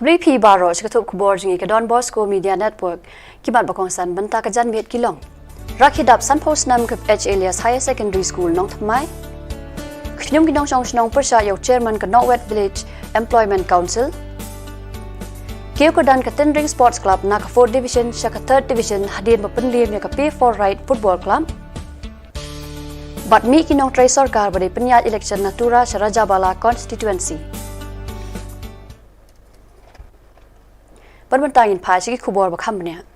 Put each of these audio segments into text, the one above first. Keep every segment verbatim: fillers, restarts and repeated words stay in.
Bri phi baroh sha ka thup khubor jong ngi ka Don Bosco Media Network. Ki mat ba kongsan mynta ka janmiet ki long: Rakhe dap sanphew snem ka H. Elias Higher Secondary School Nongthymmai. Khñium ki nongshong shnong pyrshah ïa u chairman ka Nongwet Village Employment Council. Kiew kyrdan ka Tynring Sports Club na ka fourth division sha ka third division hadien ba pynliem ïa ka P four Ride Football Club. Bad mih ki nongtrei sorkar ba dei pynïaid election na Tura sha Rajabala constituency. Bad mynta ngin phai sha ki khubor ba kham bniah.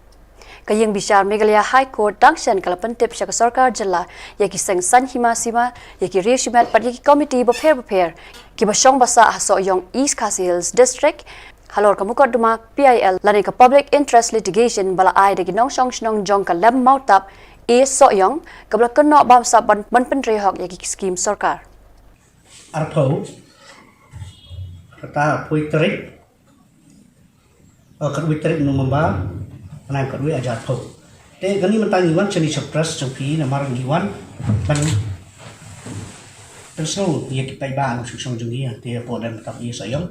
Ka ïing bishar Meghalaya High Court dang shen ka la pyntip sha ka sorkar jylla ïa ki seng saiñ hima sima, ïa ki riew shimet bad ïa ki komiti bapher bapher kiba shong ba sah ha Sohiong, East Khasi Hills District, halor ka mukotduma P I L lane ka Public Interest Litigation ba la ai da ki nongshong shnong jong ka Lem Mawtap A, Sohiong, kaba la kynnoh bamsap ban, ban pyntrei hok ïa ki skim sorkar. Arphew, kata arphew tarik, eh, khatwei tarik November, bnai khatwei, arhajar arphew. Te kane mynta ngi wan shane sha press jong phi namar ngi wan ban pynsngew ïa ki paidbah nongshong shnong jong ngi, te hapoh Lem Mawtap A, Sohiong,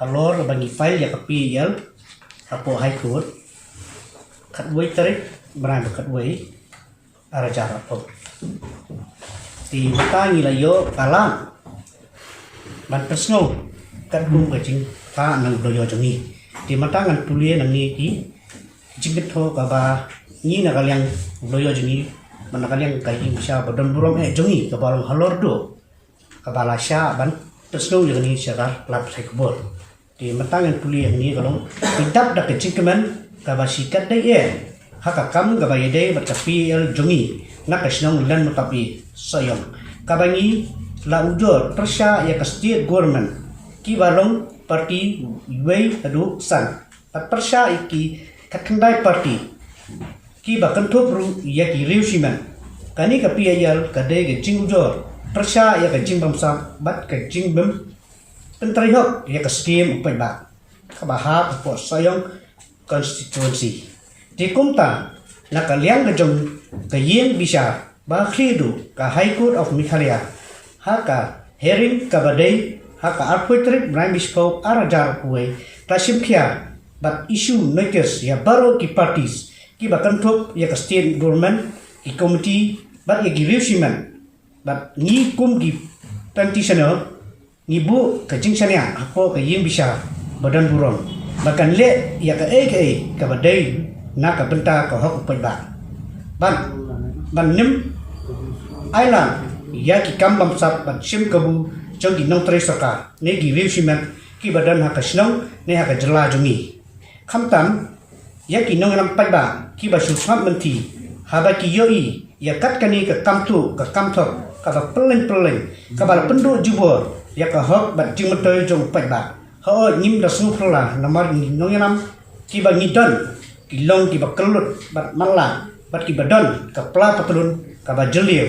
halor ba ngi file ïa ka P I L hapoh High Court, khatwei tarik bnai ba khatwei, arhajar arphew. Te mynta ngi la ïoh ka lad ban pynsngew katkum ka jingpynbna na u lawyer jong ngi. Te mynta ngan pule nangne ki jingkynthoh kaba ngi na ka liang u lawyer jong ngi, bad na ka liang ka ïing bishar ba don burom eh jong ngi kaba long halor duh kaba la shah ban pynsngew ïa kane sha ka lad pathai khubor. Te mynta ngan pule hangne ka long, phi dap da ka jingkmen kaba shi katdei eh ha ka kam kaba ïadei bad ka P I L jong ngi na ka shnong Lem Mawtap A, Sohiong, kaba ngi la ujor pyrshah ïa ka state government kiba long party wei haduh san, bad pyrshah ïa ki khatkhyndai party kiba kynthup ruh ïa ki riew shimet. Kane ka P I L ka dei ka jingujor pyrshah ïa ka jingbamsap bad ka jingbym pyntrei hok ïa ka skim u paidbah kaba hap hapoh Sohiong constituency. Te kumta, na ka liang ka jong ka ïing bishar ba khlieh duh ka High Court of Meghalaya, ha ka hearing kaba dei ha ka arphew tarik bnai bishphew arhajar arphew, ka la shim khia bad issue notice ïa baroh ki parties kiba kynthup ïa ka state government, ki komiti bad ïa ki riew shimet. Bad ngi kum ki petitioner ngi buh ka jingshaniah hapoh ka ïing bishar ba don burom ba kan leh ïa kaei kaei kaba dei na ka bynta ka hok u paidbah. Ban, ban nym ailad ïa ki kam bamsap bad shim kabu jong ki nongtrei sorkar ne ki riew shimet kiba don ha ka shnong ne ha ka jylla jong ngi. Khamtam ïa ki nongïalam paidbah kiba shu sngap mynthi haba ki ïohi ïa kat kane ka kam tuh ka kam thok kaba pylleng pylleng kaba la pynduh jubor ïa ka hok bad jingmyntoi jong u paidbah. Hooid, ngim da sngewphylla namar ngi nongïalam kiba ngi don ki long kiba kyllut bad matlah bad kiba don ka pla patlun kaba jylliew.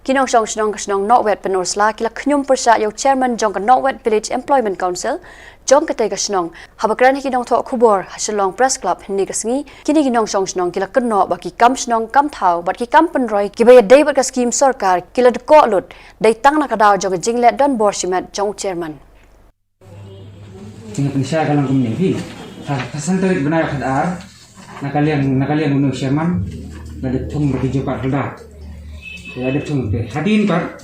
Ki nongshong shnong ka shnong Nongwet Pynursla ki la khñium pyrshah ïa u chairman jong ka Nongwet Village Employment Council jong katei ka shnong. Haba kren ha ki nongthoh khubor ha Shillong Press Club hynne ka sngi, kine ki nongshong shnong ki la kynnoh ba ki kam shnong kam thaw bad ki kam pynroi kiba ïadei bad ka skim sorkar ki la dkoh lut dei tang na ka daw jong ka jingleh donbor shimet jong u chairman. Jingpynshai ka long kumne phi. Ha, ha san tarik bnai khatar, na ka liang, na ka liang uni u chairman la dep thung bad ki jingpynpaw halor. La dep thung te hadien pat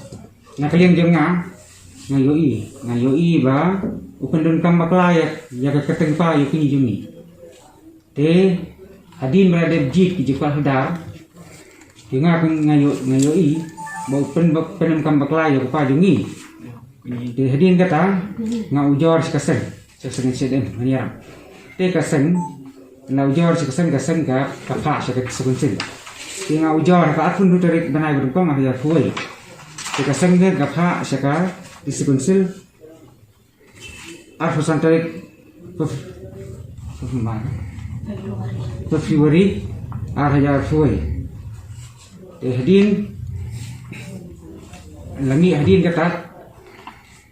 na ka liang jong nga, nga ïohi, nga ïohi ba u pyndonkam bakla ïa, ïa ka kyrteng kpa ïa u kñi jong ngi. Te hadien ba la dep jied ki jingpynpaw halor, te nga pyn, nga ïoh, nga ïohi ba u pyn, ba pyndonkam bakla ïa u kpa jong ngi. Te hadien kata nga ujor sha ka seng, sha ka seng C D M Mawlai. Te ka seng, la ujor sha ka seng, ka seng ka, ka phah sha ka District Council. Te nga ujor ha ka arphew hynriew tarik bnai ba nyngkong arhajar arphew wei. Te ka seng ka, ka phah sha ka District Council arphew san tarik Feb-, Feb-, February arhajar arphew wei. Te hadien, la mih hadien kata,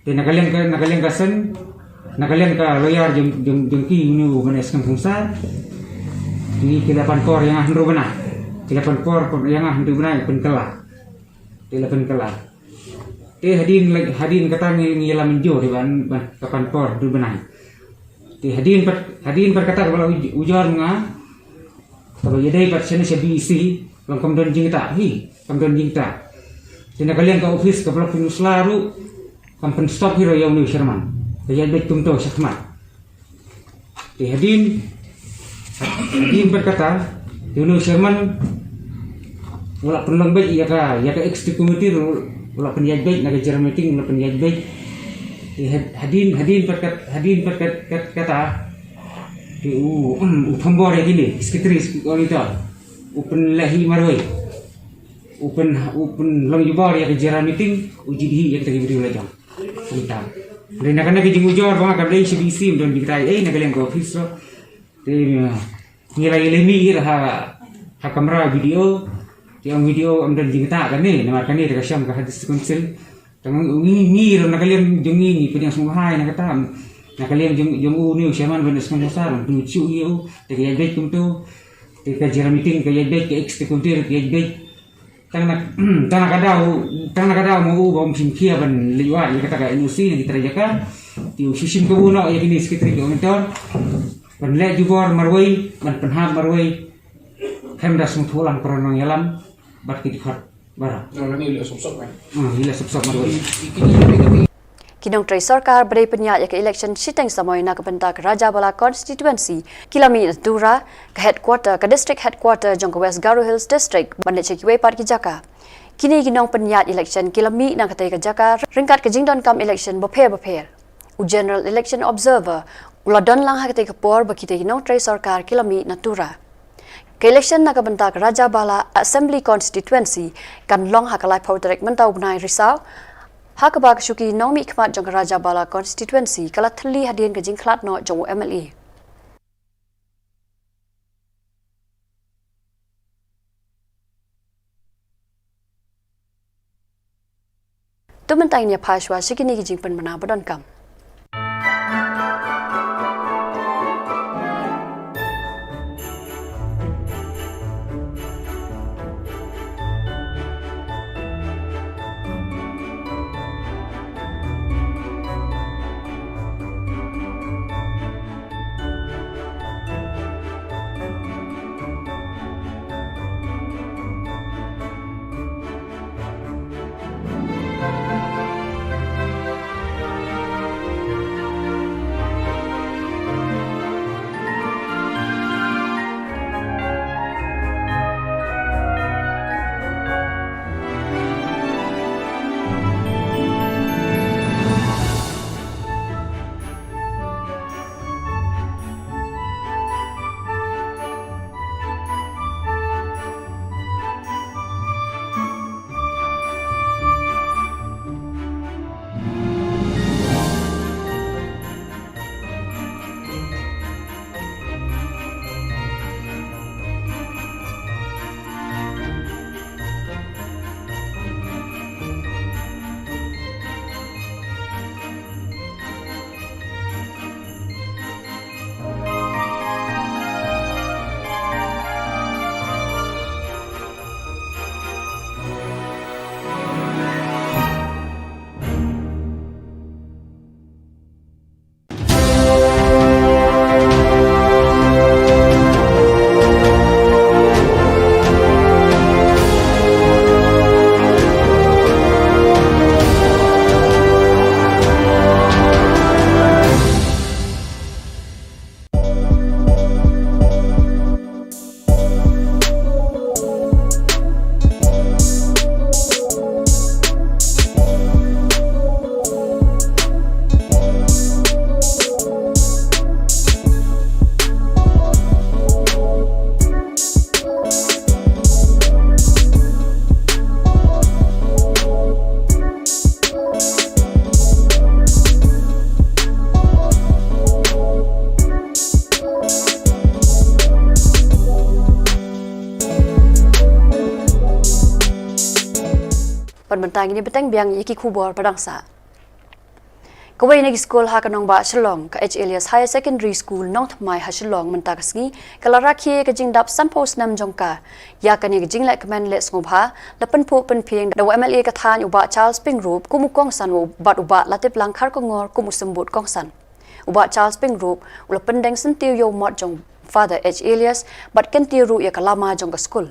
te na ka liang ka, na ka liang ka seng, na ka liang ka lawyer jong, jong, jong ki, uni u Mawlai Skem Khongsa. Ngi, ki la pan por ïa nga hynriew bnai. Ki la pan por, por ïa nga hynriew bnai pynkylla. Te la pynkylla. Te hadien la, hadien kata ngi, ngi la mynjur ban, ban ka pan por hynriew bnai. Hadien pat, hadien pat kata ka ba la uj-, ujor ma nga. Kaba ïadei pat shane sha B E C, long kam don jingta, hi, kam don jingta. Te na ka liang ka office ka block pynusla ruh, kam pynstop hi ruh ïa une u chairman. Ka ïaid beit kumto shakhmat. Te hadien, hadien pat kata, te une u chairman u la pynlong beit ïa ka, ïa ka executive committee ruh u la pynïaid beit, na ka general meeting u la pynïaid beit. Te had-, hadien, hadien pat kat-, hadien pat kat-, kat-, kata, te u, u thombor ïa kine, secretary, secretary, u pynleh hi marwei. U pyn, u pynlong jubor ïa ka general meeting, u jied hi ïa kata ka video la jong. Kumta. Hynrei na kane ka jingujor ba nga kam dei sha B E C, ym don jingkyrpad ei na ka liang ka office ruh. Te, eh, ngi la ïalehmih ha, ha kamra B D O. Te ong B D O ym don jingkyrpad kane, namar kane te ka shong ka ha District Council. Te ngi, ngi, ngi ruh na ka liang jong ngi, ngi pdiang sngewbha ïa na kata. Na ka liang jong, jong u ne u chairman ban sngewbha sa, ruh tu chu ïa u, te ka ïaid beit kumto. Te ka general meeting ka ïaid beit, ka executive ka ïaid beit. Tang na, tang na ka daw, tang na ka daw ma u ba um shim khia ban leit wad ïa kata ka N O C na ki trai jaka. Te u shu shim kabu noh ïa kine secretary ki ong tor. Ban leh jubor marwei, ban pynhap marwei. Khlem da sngewthuh lang para nongïalam bad ki dkhot baroh. Nang lane leh sop sop, eh. Hmm, leh sop sop marwei. Ki nongtrei sorkar ba dei pynïaid ïa ka election shiteng samoi na ka bynta ka Rajabala constituency ki la mih na Tura, ka headquarter, ka district headquarter jong ka West Garo Hills District, ban leit sha kiwei pat ki jaka. Kine ki nongpynïaid election ki la mih na katei ka jaka ryngkat ka jingdonkam election bapher bapher. U General Election Observer u la don lang ha katei ka por ba kitei ki nongtrei sorkar ki la mih na Tura. Ka election na ka bynta ka Rajabala Assembly Constituency kan long ha ka laiphew tarik mynta u bnai Risaw, ha kaba ka shuki nongmihkhmat jong ka Rajabala Constituency ka la thylli hadien ka jingkhlad noh jong u M L A. To mynta ngin ïa phai shuwa sha kine ki jingpynbna ba donkam. Bad mynta ngin ïa bteng biang ïa ki khubor ba dang sah. Kawei na ki skul ha ka nongbah Shillong, ka H. Elias Higher Secondary School Nongthymmai ha Shillong mynta ka sngi ka la rakhe ïa ka jingdap sanphew snem jong ka. Ïa kane ka jinglehkmen leh sngewbha la pynphuh pynphieng da u M L A ka thaiñ u Bah Charles Pyngrope kum u kongsan, u bad u Bah Latiplang Kharkongor kum u symbud kongsan. U Bah Charles Pyngrope u la pyndeng syntiew ïa u mot jong Father H. Elias bad kyntiew ruh ïa ka lama jong ka skul.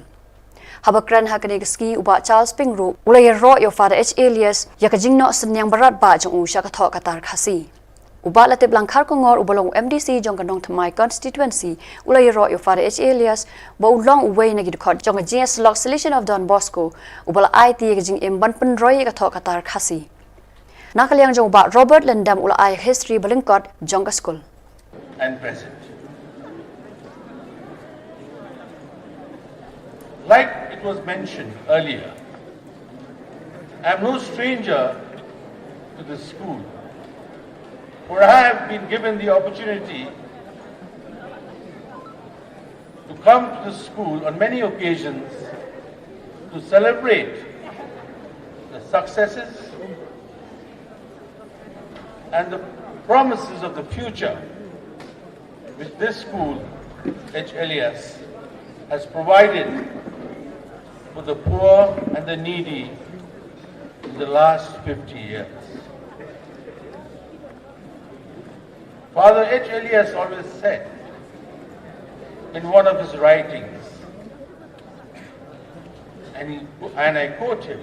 Haba kren ha kane ka sngi, u Bah Charles Pyngrope u la ïaroh ïa u Father H. Elias ïa ka jingnoh synñiang barat bah jong u sha ka thoh ka tar Khasi. U Bah Latiplang Kharkongor, uba long u M D C jong ka Nongthymmai constituency, u la ïaroh ïa u Father H. Elias ba u long uwei na ki dkhot jong ka jingïasyllok Salesian of Don Bosco, uba la aiti ïa ka jingim ban pynroi ïa ka thoh ka tar Khasi. Na ka liang jong u Bah Robert Lyngdoh, u la ai history ba lyngkot jong ka skul. And present. Like it was mentioned earlier, I am no stranger to this school, for I have been given the opportunity to come to the school on many occasions to celebrate the successes and the promises of the future which this school, H L E S, has provided for the poor and the needy in the last fifty years. Father H. Elias always said in one of his writings, and, he, and I quote him,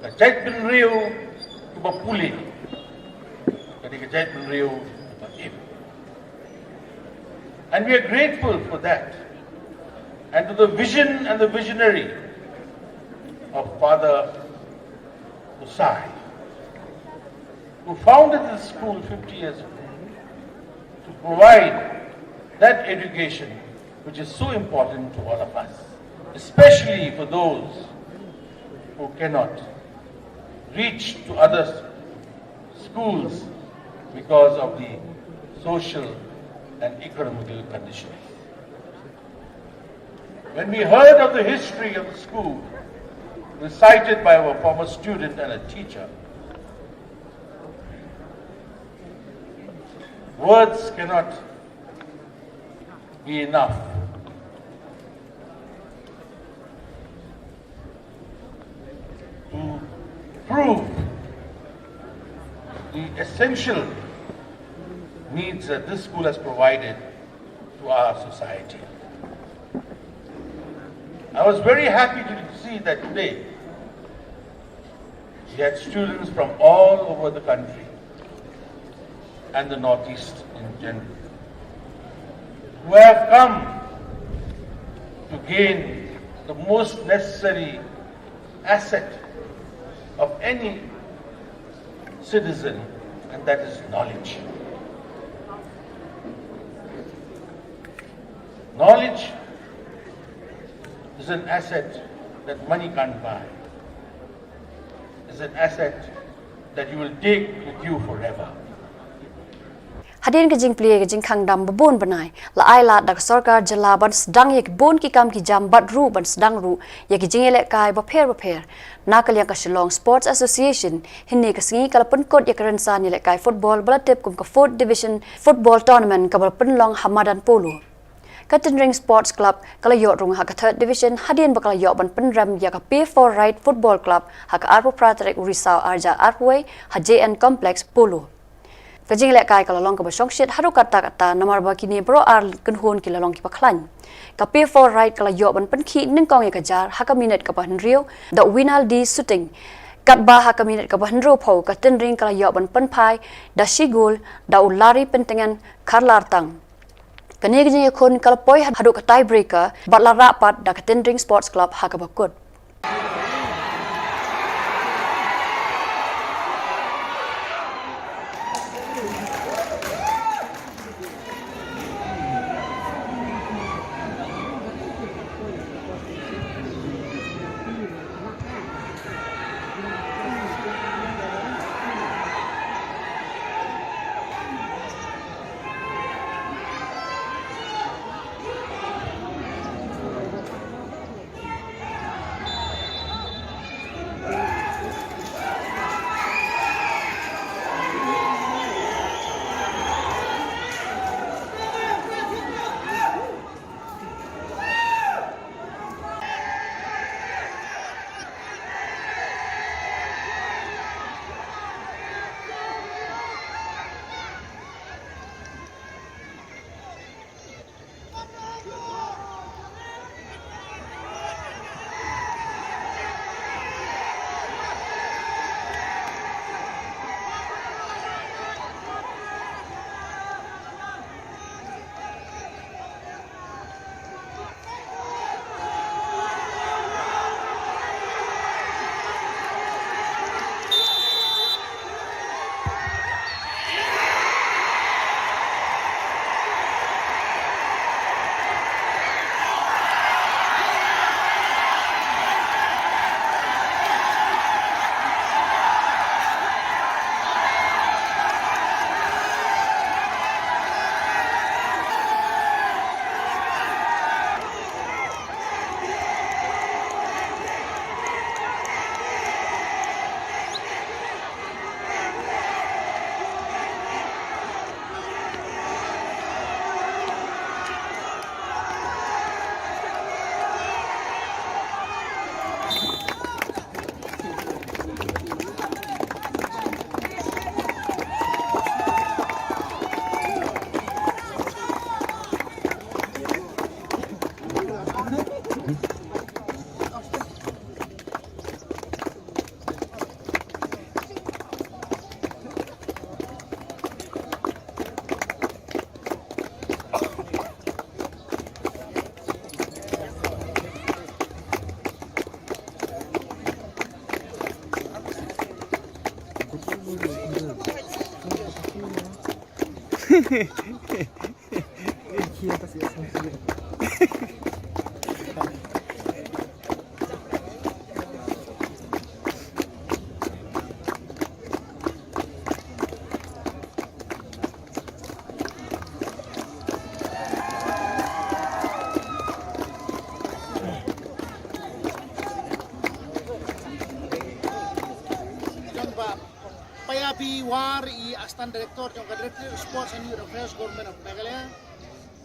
"Ka jaitbynriew kaba pule ka dei ka jaitbynriew kaba im." And we are grateful for that and to the vision and the visionary of Father Usai, who founded this school fifty years ago to provide that education which is so important to all of us, especially for those who cannot reach to other schools because of the social and economical conditions. When we heard of the history of the school recited by our former student and a teacher, words cannot be enough to prove the essential needs that this school has provided to our society. I was very happy to see that today we had students from all over the country and the Northeast in general, who have come to gain the most necessary asset of any citizen, and that is knowledge. Knowledge is an asset that money can't buy. It's an asset that you will take with you forever. Hadien ka jingplie ka jingkhang dam ba bun bnai, la ai lad da ka sorkar jylla ban sdang ïa ki bun ki kam ki jam bad ruh ban sdang ruh ïa ki jingïalehkai bapher bapher. Na ka liang ka Shillong Sports Association, hynne ka sngi ka la pynkut ïa ka rynsan ïalehkai football ba la tip kum ka Fourth Division Football Tournament kaba la pynlong ha madan polo. Ka Tynring Sports Club ka la ïoh rung ha ka Third Division hadien ba ka la ïoh ban pynrem ïa ka Pay for Right Football Club ha ka arphew phra tarik u Risaw arhajar arphew wei ha J N Complex Polo. Ka jingïalehkai ka la long kaba shongshit haduh katta katta namar ba kine baroh ar kynhun ki la long kiba khlaiñ. Ka Pay for Right ka la ïoh ban pynkhih nyngkong ïa ka jar ha ka minit kaba hynriew da u Winaldi Suting. Katba ha ka minit kaba hynriewphew ka Tynring ka la ïoh ban pynphai da shi gol da u Larry Pyntengen Kharlartang. Kane ka jingïakhun ka la poi haduh ka tiebreaker bad la rah pat da ka Tynring Sports Club ha kaba kut. Jong ba Paya B War i Assistant Director jong ka Directorate of Sports and Youth Affairs, Government of Meghalaya.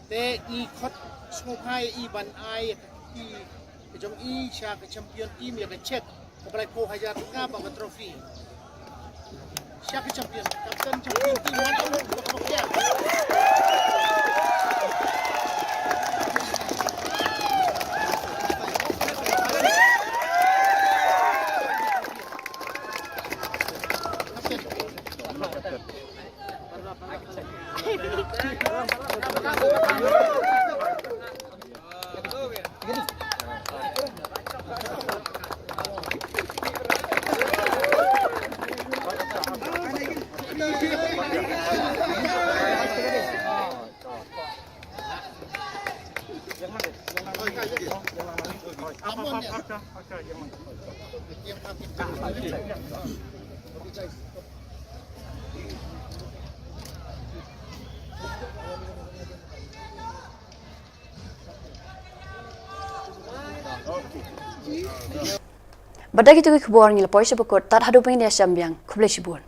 Te i khot sngewbha i ban ai ka kti ka jong i sha ka champion team ïa ka cheque kaba laiphew hajar tyngka bad ka trophy. Sha ka champion, captain champion team, wan ong ba ka bok ïa. Bad da kito ki khubor ngi la poi sha ba kut, tad haduh ba ngin ïashem biang, khublei shibun.